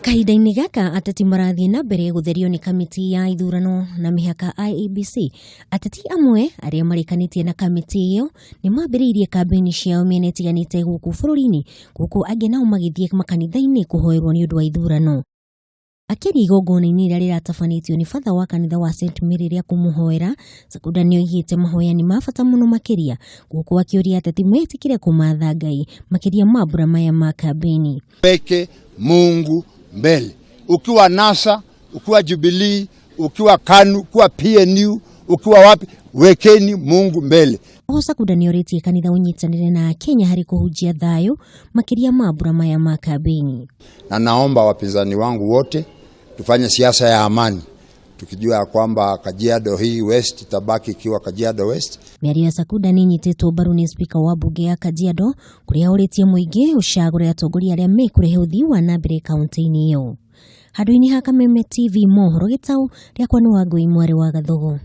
Kahinda-inĩ gaka ateti marathiĩ na mbere gũtherio nĩ kamĩtĩ ya ithurano na mĩhaka IEBC. Ateti amwe arĩa marĩkanĩtie na kamĩtĩ ĩyo nĩ mambĩrĩirie kambĩini ciao mĩena ĩtiganĩte gũkũ bũrũri-inĩ, gũkũ angĩ nao magĩthiĩ makanitha-inĩ kũhoerwo nĩ ũndũ wa ithurano. Akĩaria igongona-inĩ rĩrĩa rĩratabanĩtio nĩ batha wa kanitha wa St Mary rĩa kũmũhoera, Sakunda nĩ oigĩte mahoya nĩ ma bata mũno makĩria, gũkũ akĩũria ateti metĩkĩre kũmatha Ngai makĩria mambura maya ma kambĩini. Weke Mungu mbele. Ukiwa NASA, ukiwa Jubilee, ukiwa KANU, ukiwa PNU, ukiwa wapi, wekeni Mungu mbele. Oho Sakunda nĩ orĩtie kanitha ũnyitanĩre na Akenya harĩ kũhunjia thayũ makĩria mambura maya ma kambĩini. Na naomba wapinzani wangu wote tufanye siasa ya amani, tukijua ya kwamba Kajiado hii West itabaki ikiwa Kajiado West. Mĩario ya Sakunda nĩ ĩnyitĩtwo mbaru nĩ spika wa mbunge ya Kajiado kũrĩa orĩtie mũingĩ ũcagũre atongoria arĩa mekũrehe ũthii wa na mbere kaunti-inĩ ĩyo. Handũ-inĩ ha Kameme TV mohoro gĩtaũ rĩakwa nĩ Wangũi mwarĩ wa Gathogo.